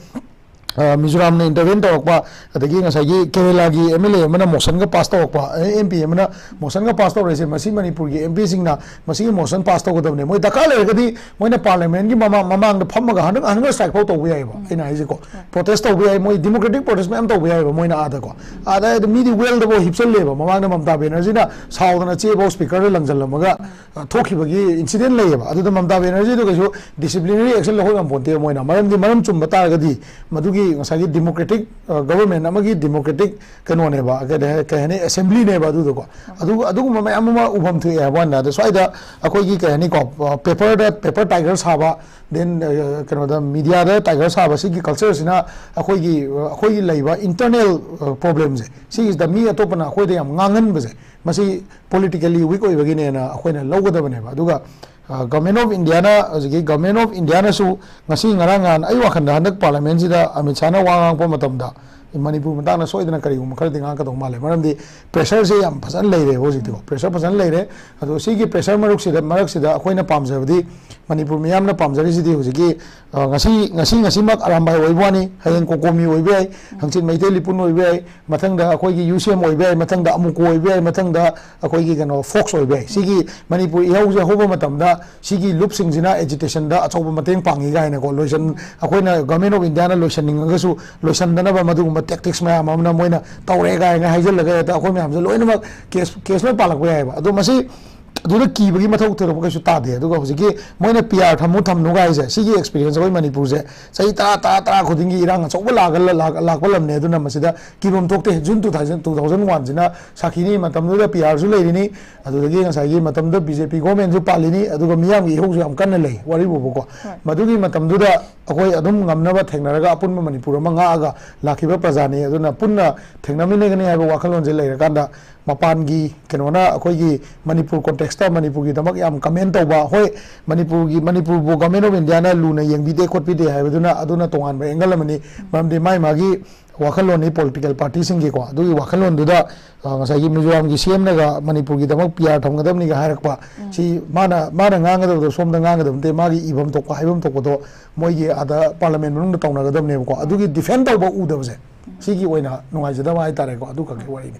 ꯑ, ꯃꯤꯖꯣꯔꯥꯝꯅ ꯏꯟꯇꯔꯚꯦꯟ ꯇꯧꯔꯛꯄ, ꯑꯗꯒꯤ ꯉꯁꯥꯏꯒꯤ ꯀꯦꯔꯦꯂꯥꯒꯤ ꯑꯦꯝ ꯑꯦꯜ ꯑꯦ ꯑꯃꯅ ꯃꯣꯁꯟꯒ ꯄꯥꯁ ꯇꯧꯔꯛꯄ, ꯑꯦꯝ ꯄꯤ ꯑꯃꯅ ꯃꯣꯁꯟꯒ ꯄꯥꯁ ꯇꯧꯔꯛꯏꯁꯦ, ꯃꯁꯤ ꯃꯅꯤꯄꯨꯔꯒꯤ ꯑꯦꯝ ꯄꯤꯁꯤꯡꯅ ꯃꯁꯤꯒꯤ ꯃꯣꯁꯟ ꯄꯥꯁ ꯇꯧꯒꯗꯕꯅꯦ꯫ ꯃꯣꯏ ꯗꯔꯀꯥꯔ ꯂꯩꯔꯒꯗꯤ ꯃꯣꯏꯅ ꯄꯥꯔꯂꯤꯌꯥꯃꯦꯟꯒꯤ ꯃꯃꯥꯡ, ꯃꯃꯥꯡꯗ ꯐꯝꯃꯒ ꯍꯪꯒꯔ ꯁ꯭ꯇ꯭ꯔꯥꯏꯛ ꯐꯥꯎ ꯇꯧꯕ ꯌꯥꯏꯑꯕ, ꯑꯩꯅ ꯍꯥꯏꯁꯦꯀꯣ꯫ ꯄ꯭ꯔꯣꯇꯦꯁ ꯇꯧꯕ ꯌꯥꯏ, ꯃꯣꯏ ꯗꯦꯃꯣꯀ꯭ꯔꯦꯇꯤꯛ ꯄ꯭ꯔꯣꯇꯦꯁ ꯃꯌꯥꯝ ꯇꯧꯕ ꯌꯥꯏꯑꯕ ꯃꯣꯏꯅ ꯑꯥꯗꯀꯣ꯫ ꯑꯥꯗ ꯍꯥꯏꯗꯤ ꯃꯤꯗꯤ ꯋꯦꯜꯗꯐꯥꯎ ꯍꯤꯞꯆꯜꯂꯦꯕ꯫ ꯃꯃꯥꯡꯗ ꯃꯃꯇꯥ ꯕꯦꯅꯔꯖꯤꯅ ꯁꯥꯎꯗꯅ ꯆꯦꯐꯥꯎ ꯁ꯭ꯄꯤꯀꯔꯗ ꯂꯪꯁꯤꯜꯂꯝꯃꯒ, ꯑ, ꯊꯣꯛꯈꯤꯕꯒꯤ ꯏꯟꯁꯤꯗꯦꯟ ꯂꯩꯌꯦꯕ꯫ ꯑꯗꯨꯗ ꯃꯃꯇꯥ ꯕꯦꯅꯔꯖꯤꯗꯨ ꯀꯩꯁꯨ ꯗꯤꯁꯤꯄ꯭ꯂꯤꯅꯔꯤ ꯑꯦꯛꯁꯟ ꯂꯧꯍꯧ ꯉꯝꯄꯣꯟꯇꯦꯕ ꯃꯣꯏꯅ꯫ ꯃꯔꯝꯗꯤ ꯃꯔꯝ ꯆꯨꯝꯕ ꯇꯥꯔꯒꯗꯤ ꯃꯗꯨꯒꯤ ꯉꯁꯥꯏꯒꯤ ꯗꯦꯃꯣꯀ꯭ꯔꯦꯇꯤꯛ, ꯑ, ꯒꯕꯔꯃꯦꯟ ꯑꯃꯒꯤ ꯗꯦꯃꯣꯀ꯭ꯔꯦꯇꯤꯛ ꯀꯩꯅꯣꯅꯦꯕ, ꯀꯩ ꯍꯥꯏ-, ꯀꯩ ꯍꯥꯏꯅꯤ, ꯑꯦꯁꯦꯝꯕ꯭ꯂꯤꯅꯦꯕ ꯑꯗꯨꯗꯀꯣ꯫ ꯑꯗꯨ, ꯑꯗꯨꯒꯨꯝꯕ ꯃꯌꯥꯝ ꯑꯃ ꯎꯐꯝ ꯊꯣꯛꯑꯦ ꯍꯥꯏꯕ ꯋꯥꯅꯤꯗ꯫ ꯑꯗ ꯁ꯭ꯋꯥꯏꯗ ꯑꯩꯈꯣꯏꯒꯤ ꯀꯩ ꯍꯥꯏꯅꯤꯀꯣ, ꯑ, ꯄꯦꯄꯔꯗ, ꯄꯦꯄꯔ ꯇꯥꯏꯒꯔ ꯁꯥꯕ, ꯗꯦꯟ, ꯑ, ꯀꯩꯅꯣꯗ ꯃꯤꯗꯤꯌꯥꯗ ꯇꯥꯏꯒꯔ ꯁꯥꯕ, ꯁꯤꯒꯤ ꯀꯜꯆꯔꯁꯤꯅ ꯑꯩꯈꯣꯏꯒꯤ, ꯑ, ꯑꯩꯈꯣꯏꯒꯤ ꯂꯩꯕ ꯏꯟꯇꯔꯅꯦꯜ, ꯑ, ꯄ꯭ꯔꯣꯕ꯭ꯂꯦꯝꯁꯦ, ꯁꯤꯒꯤꯁꯤꯗ ꯃꯤ ꯑꯇꯣꯞꯄꯅ ꯑꯩꯈꯣꯏꯗ ꯌꯥꯝ ꯉꯥꯡꯍꯟꯕꯁꯦ, ꯃꯁꯤ ꯄꯣꯂꯤꯇꯤꯀꯦꯜꯂꯤ ꯋꯤꯛ ꯑꯣꯏꯕꯒꯤꯅꯦꯅ ꯑꯩꯈꯣꯏꯅ ꯂꯧꯒꯗꯕꯅꯦꯕ꯫ ꯑꯗꯨꯒ ꯒꯚꯔꯟꯃꯦꯟ ꯑꯣꯐ ꯏꯟꯗꯤꯌꯥꯅ, ꯍꯧꯖꯤꯛꯀꯤ ꯒꯚꯔꯟꯃꯦꯟ ꯑꯣꯐ ꯏꯟꯗꯤꯌꯥꯅꯁꯨ ꯉꯁꯤ ꯉꯔꯥꯡ ꯅꯍꯥꯟ, ꯑꯩ ꯋꯥꯈꯜꯗ ꯍꯟꯗꯛ ꯄꯥꯔꯂꯤꯌꯥꯃꯦꯟꯁꯤꯗ ꯑꯃꯤꯠ ꯁꯥꯍꯅ ꯋꯥ ꯉꯥꯡꯉꯛꯄ ꯃꯇꯝꯗ ꯃꯅꯤꯄꯨꯔ ꯃꯇꯥꯡꯗ ꯁꯣꯏꯗꯅ ꯀꯔꯤꯒꯨꯝꯕ ꯈꯔꯗꯤ ꯉꯥꯡꯉꯛꯀꯗꯧ ꯃꯥꯜꯂꯦ꯫ ꯃꯔꯝꯗꯤ ꯄ꯭ꯔꯦꯁꯔꯁꯦ ꯌꯥꯝ ꯐꯖꯅ ꯂꯩꯔꯦꯕ ꯍꯧꯖꯤꯛꯇꯤꯀꯣ꯫ ꯄ꯭ꯔꯦꯁꯔ ꯐꯖꯅ ꯂꯩꯔꯦ꯫ ꯑꯗꯣ ꯁꯤꯒꯤ ꯄ꯭ꯔꯦꯁꯔ ꯃꯔꯛꯁꯤꯗ, ꯃꯔꯛꯁꯤꯗ ꯑꯩꯈꯣꯏꯅ ꯄꯥꯝꯖꯕꯗꯤ, ꯃꯅꯤꯄꯨꯔ ꯃꯤꯌꯥꯝꯅ ꯄꯥꯝꯖꯔꯤꯁꯤꯗꯤ ꯍꯧꯖꯤꯛꯀꯤ, ꯑ, ꯉꯁꯤ, ꯉꯁꯤ, ꯉꯁꯤꯃꯛ ꯑꯔꯥꯝꯕꯥꯏ ꯑꯣꯏꯕ ꯋꯥꯅꯤ, ꯍꯌꯦꯡ ꯀꯣꯀꯣꯃꯤ ꯑꯣꯏꯕ ꯌꯥꯏ, ꯍꯪꯆꯤꯠ ꯃꯩꯇꯩ ꯂꯤꯄꯨꯟ ꯑꯣꯏꯕ ꯌꯥꯏ, ꯃꯊꯪꯗ ꯑꯩꯈꯣꯏꯒꯤ ꯌꯨ ꯁꯤ ꯑꯦꯝ ꯑꯣꯏꯕ ꯌꯥꯏ, ꯃꯊꯪꯗ ꯑꯃꯨꯀꯣ ꯑꯣꯏꯕ ꯌꯥꯏ, ꯃꯊꯪꯗ ꯑꯩꯈꯣꯏꯒꯤ ꯀꯩꯅꯣ ꯐꯣꯛꯁ ꯑꯣꯏꯕ ꯌꯥꯏ꯫ ꯁꯤꯒꯤ ꯃꯅꯤꯄꯨꯔ ꯏꯍꯧꯁꯦ ꯍꯧꯕ ꯃꯇꯝꯗ ꯁꯤꯒꯤ ꯂꯨꯞꯁꯤꯡꯁꯤꯅ ꯑꯦꯖꯤꯇꯦꯁꯟꯗ ꯑꯆꯧꯕ ꯃꯇꯦꯡ ꯄꯥꯡꯉꯤ ꯀꯥꯏꯅꯀꯣ, ꯂꯣꯏꯁꯟ-, ꯑꯩꯈꯣꯏꯅ ꯒꯚꯔꯟꯃꯦꯟ ꯑꯣꯐ ꯏꯟꯗꯤꯌꯥꯅ ꯂꯣꯏꯁꯟꯅꯤꯡꯉꯒꯁꯨ ꯂꯣꯏꯁꯟꯗꯅꯕ ꯃꯗꯨꯒꯨꯝꯕ ꯇꯦꯛꯇꯤꯛꯁ ꯃꯌꯥꯝ ꯑꯃꯅ ꯃꯣꯏꯅ ꯇꯧꯔꯦ ꯀꯥꯏꯅ ꯍꯥꯏꯖꯜꯂꯒ ꯍꯦꯛꯇ ꯑꯩꯈꯣꯏ ꯃꯌꯥꯝꯁꯦ ꯂꯣꯏꯅꯃꯛ ꯀꯦꯁ, ꯀꯦꯁ ꯂꯣꯏ ꯄꯥꯜꯂꯛꯄ ꯌꯥꯏꯑꯕ꯫ ꯑꯗꯣ ꯃꯁꯤ ꯑꯗꯨꯗ ꯀꯤꯕꯒꯤ ꯃꯊꯧ ꯊꯣꯏꯗꯣꯛꯄ ꯀꯩꯁꯨ ꯇꯥꯗꯦ꯫ ꯑꯗꯨꯒ ꯍꯧꯖꯤꯛꯀꯤ ꯃꯣꯏꯅ ꯄꯤ ꯑꯥꯔ ꯊꯝꯃꯨ ꯊꯝꯅꯨ ꯍꯥꯏꯁꯦ, ꯁꯤꯒꯤ ꯑꯦꯛꯁꯄꯤꯔꯤꯌꯦꯟꯁ ꯑꯩꯈꯣꯏ ꯃꯅꯤꯄꯨꯔꯁꯦ ꯆꯍꯤ ꯇꯔꯥ, ꯇꯔꯥ, ꯇꯔꯥ ꯈꯨꯗꯤꯡꯒꯤ ꯏꯔꯥꯡ ꯑꯆꯧꯕ ꯂꯥꯛꯑꯒ ꯂꯥꯛ-, ꯂꯥꯛꯄ ꯂꯝꯅꯦ꯫ ꯑꯗꯨꯅ ꯃꯁꯤꯗ ꯀꯤꯐꯝ ꯊꯣꯛꯇꯦ꯫ June two thousand, two thousand ꯋꯥꯟꯁꯤꯅ ꯁꯥꯈꯤꯅꯤ꯫ ꯃꯇꯝꯗꯨꯗ ꯄꯤ ꯑꯥꯔꯁꯨ ꯂꯩꯔꯤꯅꯤ, ꯑꯗꯨꯗꯒꯤ ꯉꯁꯥꯏꯒꯤ ꯃꯇꯝꯗ ꯕꯤ ꯖꯦ ꯄꯤ ꯒꯣꯔꯃꯦꯟꯁꯨ ꯄꯥꯜꯂꯤꯅꯤ, ꯑꯗꯨꯒ ꯃꯤꯌꯥꯝꯒꯤ ꯏꯍꯧꯁꯨ ꯌꯥꯝ ꯀꯟꯅ ꯂꯩ꯫ ꯋꯥꯔꯤꯕꯨꯕꯀꯣ, ꯍꯣꯏ꯫ ꯃꯗꯨꯒꯤ ꯃꯇꯝꯗꯨꯗ ꯑꯩꯈꯣꯏ ꯑꯗꯨꯝ ꯉꯝꯅꯕ ꯊꯦꯡꯅꯔꯒ ꯑꯄꯨꯟꯕ ꯃꯅꯤꯄꯨꯔ ꯑꯃ ꯉꯥꯛꯑꯒ ꯂꯥꯛꯈꯤꯕ ꯄ꯭ꯔꯖꯥꯅꯤ꯫ ꯑꯗꯨꯅ ꯄꯨꯟꯅ ꯊꯦꯡꯅꯃꯤꯟꯅꯒꯅꯤ ꯍꯥꯏꯕ ꯋꯥꯈꯜꯂꯣꯟꯁꯦ ꯂꯩꯔꯀꯥꯟꯗ ꯃꯄꯥꯟꯒꯤ ꯀꯩꯅꯣꯅ ꯑꯩꯈꯣꯏꯒꯤ ꯃꯅꯤꯄꯨꯔ ꯀꯣꯟꯇꯦꯛꯁꯇ ꯃꯅꯤꯄꯨꯔꯒꯤꯗꯃꯛ ꯌꯥꯝ ꯀꯃꯦꯟ ꯇꯧꯕ, ꯍꯣꯏ, ꯃꯅꯤꯄꯨꯔꯒꯤ, ꯃꯅꯤꯄꯨꯔꯕꯨ ꯒꯚꯔꯟꯃꯦꯟ ꯑꯣꯐ ꯏꯟꯗꯤꯌꯥꯅ ꯂꯨꯅ ꯌꯦꯡꯕꯤꯗꯦ ꯈꯣꯠꯄꯤꯗꯦ ꯍꯥꯏꯕꯗꯨꯅ ꯑꯗꯨꯅ ꯇꯣꯉꯥꯟꯕ ꯑꯦꯡꯒꯜ ꯑꯃꯅꯤ꯫ ꯃꯔꯝꯗꯤ ꯃꯥꯏ ꯃꯥꯒꯤ ꯋꯥꯈꯜꯂꯣꯟꯅꯤ ꯄꯣꯂꯤꯇꯤꯀꯦꯜ ꯄꯥꯔꯇꯤꯁꯤꯡꯒꯤꯀꯣ꯫ ꯑꯗꯨꯒꯤ ꯋꯥꯈꯜꯂꯣꯟꯗꯨꯗ, ꯑ, ꯉꯁꯥꯏꯒꯤ ꯃꯤꯖꯣꯔꯥꯝꯒꯤ ꯁꯤ ꯑꯦꯝꯅꯒ ꯃꯅꯤꯄꯨꯔꯒꯤꯗꯃꯛ ꯄꯤ ꯑꯥꯔ ꯊꯝꯒꯗꯕꯅꯤꯒ ꯍꯥꯏꯔꯛꯄ, ꯁꯤ ꯃꯥꯅ, ꯃꯥꯅ ꯉꯥꯡꯒꯗꯕꯗꯣ ꯁꯣꯝꯗ ꯉꯥꯡꯒꯗꯕ ꯅꯠꯇꯦ, ꯃꯥꯒꯤ ꯏꯐꯝ ꯊꯣꯛꯄ ꯍꯥꯏꯐꯝ ꯊꯣꯛꯄꯗꯣ ꯃꯣꯏꯒꯤ ꯑꯥꯗ ꯄꯥꯔꯂꯃꯦꯟ ꯃꯅꯨꯡꯗ ꯇꯧꯅꯒꯗꯕꯅꯦꯕꯀꯣ꯫ ꯑꯗꯨꯒꯤ ꯗꯤꯐꯦꯟ ꯇꯧꯕ ꯎꯗꯕꯁꯦ, ꯁꯤꯒꯤ ꯑꯣꯏꯅ ꯅꯨꯡꯉꯥꯏꯖꯗꯕ ꯍꯥꯏꯇꯥꯔꯦꯀꯣ꯫ ꯑꯗꯨ ꯈꯛꯀꯤ ꯋꯥꯔꯤꯅꯤ꯫